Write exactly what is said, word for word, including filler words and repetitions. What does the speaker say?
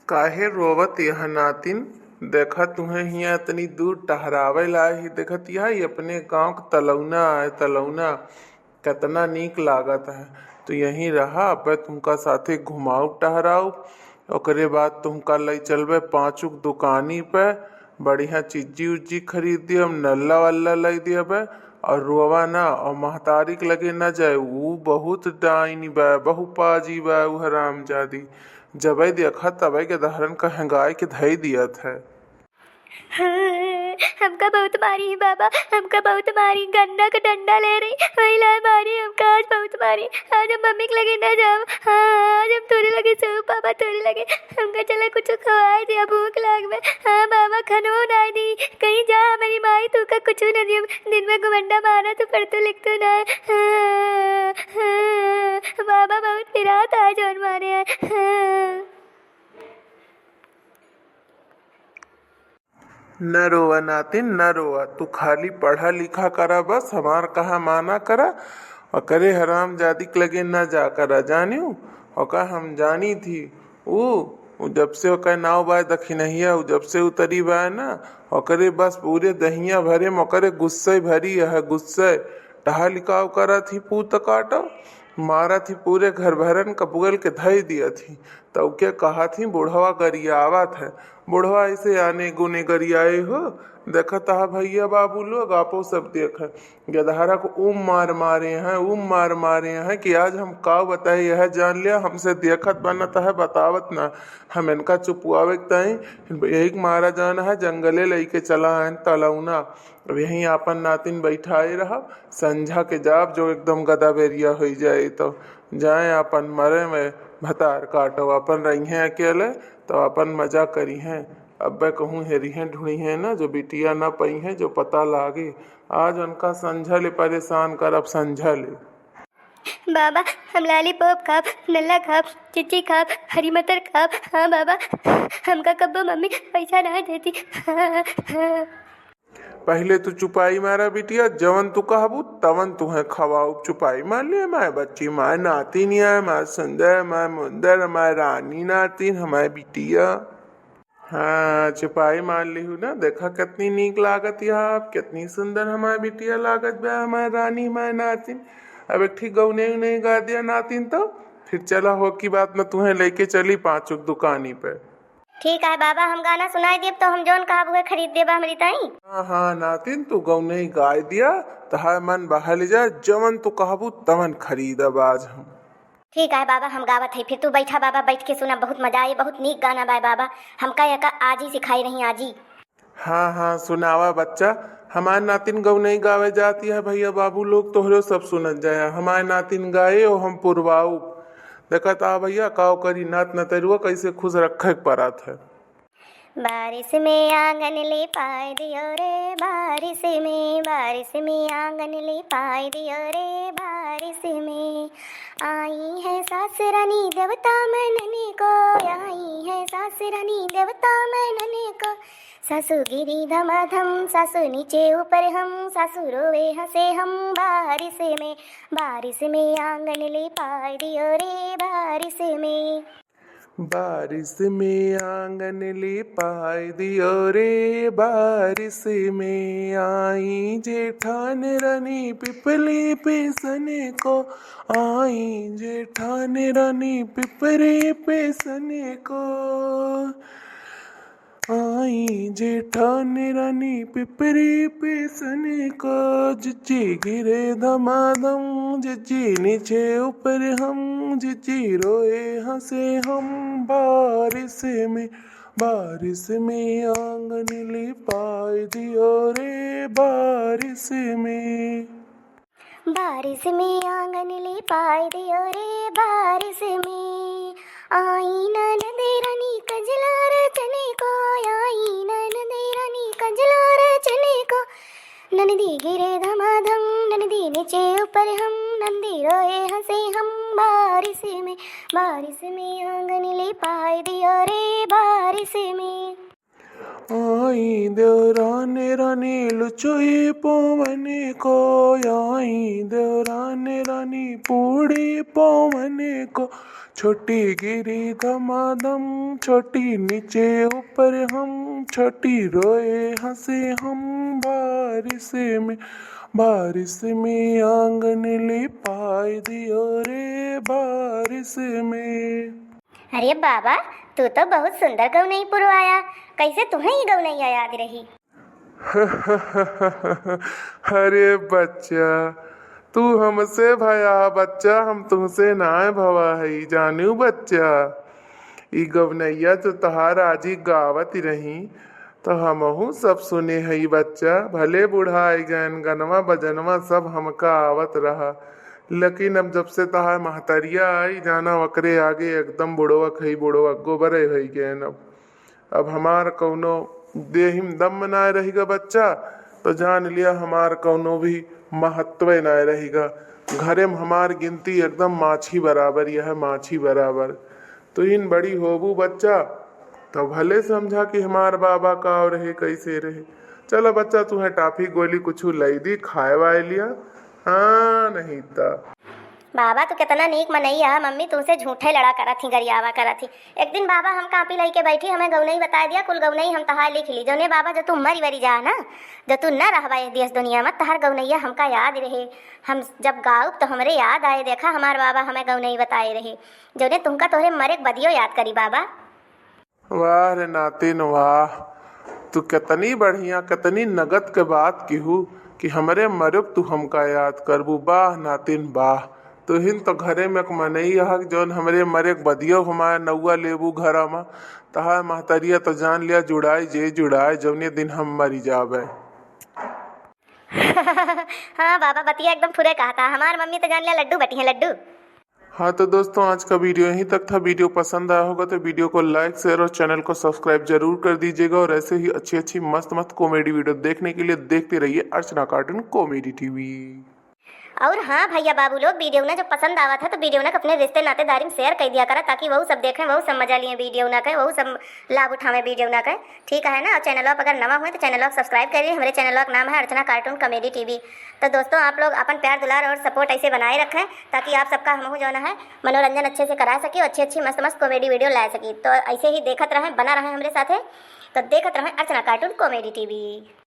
काहे रोवत यह नातिन? देखत तुहें हियाँ इतनी दूर टहरावे ला ही, देखत यह ई अपने गाँव क तलौना आए, तलौना। केतना नीक लागत है। तू यहीं रहा, अब्बे तुमका साथे घुमाउब टहराउब। ओकरे बाद तुमका लइ चलबे पाँचू क दुकानी पे, बढ़िया चिज्जी उज्जी खरीद दियब, नल्ला वल्ला लइ दियबे। और रोवा ना, और महतारी के लगे ना जाए, ऊ बहुत डाइन बा, बहु पाजी बा, ऊ हरामजादी। जबै देखा तबै के दहरन का हेंगाई के धई दियत है। हाँ, हमका बहुत मारी ही बाबा, हमका बहुत मारी, गन्ना का डंडा ले रही, वही लाए मारी, हमका आज बहुत मारी। आज हम मम्मी के लगे ना जाब। हाँ, आज हम तोरे लगे सोब बाबा, तोरे लगे। हमका चला कुछ खवाए दिया, भूख लाग बे। हाँ बाबा, खनवो ना दी, कहीं जा हमारी माई, तू का कुछ ना दियब। दिन में घुमंडा मारा, तू पढ़तो लिखतो ना। हाँ, हाँ, बाबा बहुत पिरात आज और मारे हैं। हाँ। न रोवा नातिन, न रोवा, तू खाली पढ़ा लिखा करा बस, हमार कहा माना करा। ओकरे हरामजादी के लगे न जा करा, जानियो? ओका हम जानी थी, ऊ, ऊ जब से ओकर नाव बाय दखिनहिया, ऊ जब से उतरी बाय ना, ओकरे बस पूरे दहिया भरे में ओकरे गुस्से भरी है, गुस्से। टहलिकाव करा थी पूत काटो, मारा थी पूरे घर भरन का बुगल के धई दिया थी। तउ के कहा थी, बुढ़वा गरियावत है। बुढ़वा ऐसे आने गुने गरियाए हो। देखत हा भैया बाबू लोग, आपो सब देखे। गदहरा को उम मार मारे हैं, उम मार मारे हैं कि आज हम का बताए, यह जान लिया, हमसे देखत बनत है, बतावत ना। हम इनका चुपवावे के ताई यही के मारा जान है, जंगले लइके चला है तलौना। अब यहीं आपन नातिन बैठाए रहब, संझा के जाब जो एकदम गदा बेरिया होई जाए, तो जाए आपन मरे में भतार काटो, आपन रहिहें अकेले, तो आपन मजा करिहें। अब्बे कहूँ हेरिहें ढूंढिहें ना, जो बिटिया ना पइहें, जो पता लागे। आज उनका संझा ले परेशान करब, संझा ले। बाबा, हम लॉलीपॉप खाब, नल्ला खाब, चिच्ची खाब, हरी मटर खाब। हाँ बाबा, हमका कब्बो मम्मी पैसा ना देती। हाँ, हाँ। पहिले तू चुपाई मारा बिटिया, जवन तू कहबू तवन तुहें खवाउब। चुपाई मार ले, हमार बच्ची, हमार नातिन है, हमार सुंदर, हमार मुंदर, हमार रानी नातिन, हमार बिटिया। हाँ, चुपाई मार लिहू ना, देखा कितनी नीक लागत है आप, कितनी सुंदर हमार बिटिया लागत बा, हमार रानी, हमार नातिन। अब एक ठी गौने उने गा दिया नातिन, तो फिर चला हो की बात में तुहें लेके चली पाँचों की दुकानी पे। ठीक है बाबा, हम गाना सुनाई देब तो हम जौन कहब उहे खरीद देबा हमरी ताई। हाँ हाँ नातिन, तू गौनई गाय दिया, तहार मन बहल जा, जवन तू कहबू तवन खरीदब आज हम। ठीक है बाबा, हम गावत है, फिर तू बैठा बाबा, बैठ के सुना, बहुत मजा आई, बहुत नीक गाना बाय बाबा, हमका एका आजी सिखाई रही आजी। हाँ हाँ सुनावा बच्चा, हमार नातिन गौनई गावे जाती है भैया बाबू लोग, तोहरो सब सुनत जाया, हमार नातिन गाए और हम पुरवाऊ। देखत आ भैया, काव करी नात नतरुआ कैसे खुश रखे के परत है। बारिश में आंगन लिपाए दियो रे, बारिश में, बारिश में आंगन लिपाए दियो रे, बारिश में। आई है सासुरानी देवता मनने को, आई है सासुरानी देवता मनने को। सासू गिरी धमाधम, सासू नीचे ऊपर हम, सासू रोवे हंसे हम बारिश में, बारिश में आंगन लिपाए दियो रे, बारिश में। बारिश में आंगन लिपाए दियो रे, बारिश में आई जेठान रानी पिपली पे सने को, आई जेठान रानी पिपरी पे सने को, आई जेठान रानी पिपरी पे सने को। जिज्जी गिरे धमाधम, जिज्जी नीचे ऊपर हम, जिज्जी रोए हंसे हम बारिश में, बारिश में आंगन लिपाए दियो रे, बारिश में। बारिश में आंगन लिपाए दियो रे, बारिश में। आई ननद रानी कजला रचने को, आई ननद रानी कजला रचने को। ननदी गिरे धमाधम, ननदी नीचे ऊपर हम, ननदी रोए हंसे हम बारिश में, बारिश में आंगन लिपाए दियो रे, बारिश में। आई देवरान रानी लुचुई पवन को, आई देवरान रानी पूड़ी पवन को, छोटी गिरी धमाधम, छोटी नीचे ऊपर हम, छोटी रोए हंसे हम बारिश में, बारिश में आंगन लिपाई दियो रे बारिश में। अरे बाबा, तू तो बहुत सुंदर गौनई पुरवाया, कैसे तुहें ई गौनैया याद रही? अरे बच्चा, तू हमसे भया बच्चा, हम तुहसे नाय भवा हई, जानू बच्चा। ई गवनैया जो तहार आजी गावत रही, तो हमहू सब सुने हई बच्चा। भले बुढ़ाई गयन, गनवा बजनवा सब हमका आवत रहा, लेकिन अब जब से तहार महतरिया आई, जाना ओकरे आगे एकदम बुढ़वक हई, बुढ़वक गोबरे हई गयन। अब अब हमार कौनो देहिम दम नाय रहिगा बच्चा, तो जान लिया हमार कौनो भी महत्व नाय रहिगा। घरे में हमार गिनती एकदम माछी बराबर, यह माछी बराबर। तुहिन बड़ी होबू बच्चा, तो भले समझा कि हमार बाबा का रहे, कैसे रहे। चला बच्चा, तुहें टाफी गोली कुछ लई दी, खाए वाए लिया। हाँ, नहीं त। बाबा, तू केतना नीक मनई ह, मम्मी तुहसे झूठे लड़ा करत ही, गरियावा करत ही। एक दिन बाबा हम कापी लइके बैठी, हमें गौनई बताए दिया, कुल गौनई हम तहार लिख ली। जौने बाबा, जो तू मरी वरी जा ना, जो तू न रहबा इस देश दुनिया में, तहार गौनैया हमका याद रहे। हम जब गाउब तो हमरे याद आए, देखा हमार बाबा हमें गौनई बताए रहे, जौने तुमका तोहरे मरे के बदियो याद करी बाबा। वाह रे नातिन वाह, तू केतनी बढ़िया, केतनी नगद के बात किहू कि हमरे मरब तू हमका याद करबू। वाह नातिन वाह, तुहिन तो घरे में एक मनई अहक जौन हमरे मरे के बदियो हमार नौआ लेबू घरा में। तहार महतरिया तो जान लिया जुड़ाई जे जुड़ाई, जौने दिन हम मरी जाबे। हाँ बाबा, बतिया एकदम फुरे कहा था। हमार मम्मी तो जान लिया लड्डू बटी है, लड्डू। हाँ तो दोस्तों, आज का वीडियो यहीं तक था। वीडियो पसंद आया होगा तो वीडियो को लाइक, शेयर और चैनल को सब्सक्राइब जरूर कर दीजिएगा। और ऐसे ही अच्छी अच्छी मस्त मस्त कॉमेडी वीडियो देखने के लिए देखते रहिए अर्चना कार्टून कॉमेडी टीवी। और हाँ भैया बाबू लोग, वीडियो ना जब पसंद आवत है तो वीडियो ना अपने रिश्ते नातेदारी में शेयर कर दिया करा, ताकि वहू सब देखें, वहू सब मजा लिए वीडियो ना के, वहू सब लाभ उठावें वीडियो ना के। ठीक है ना? और चैनल पर अगर नवा हुए तो चैनल को सब्सक्राइब करिए। हमारे चैनल का नाम है अर्चना कार्टून कॉमेडी टीवी। तो दोस्तों, आप लोग अपन प्यार दुलार और सपोर्ट ऐसे बनाए रखें, ताकि आप सबका हमहू जौन है मनोरंजन अच्छे से करा सकी और अच्छी अच्छी मस्त मस्त कॉमेडी वीडियो ला सकी। तो ऐसे ही देखत रहें, बना रहें हमरे साथे। तो देखत रहें अर्चना कार्टून कॉमेडी टीवी।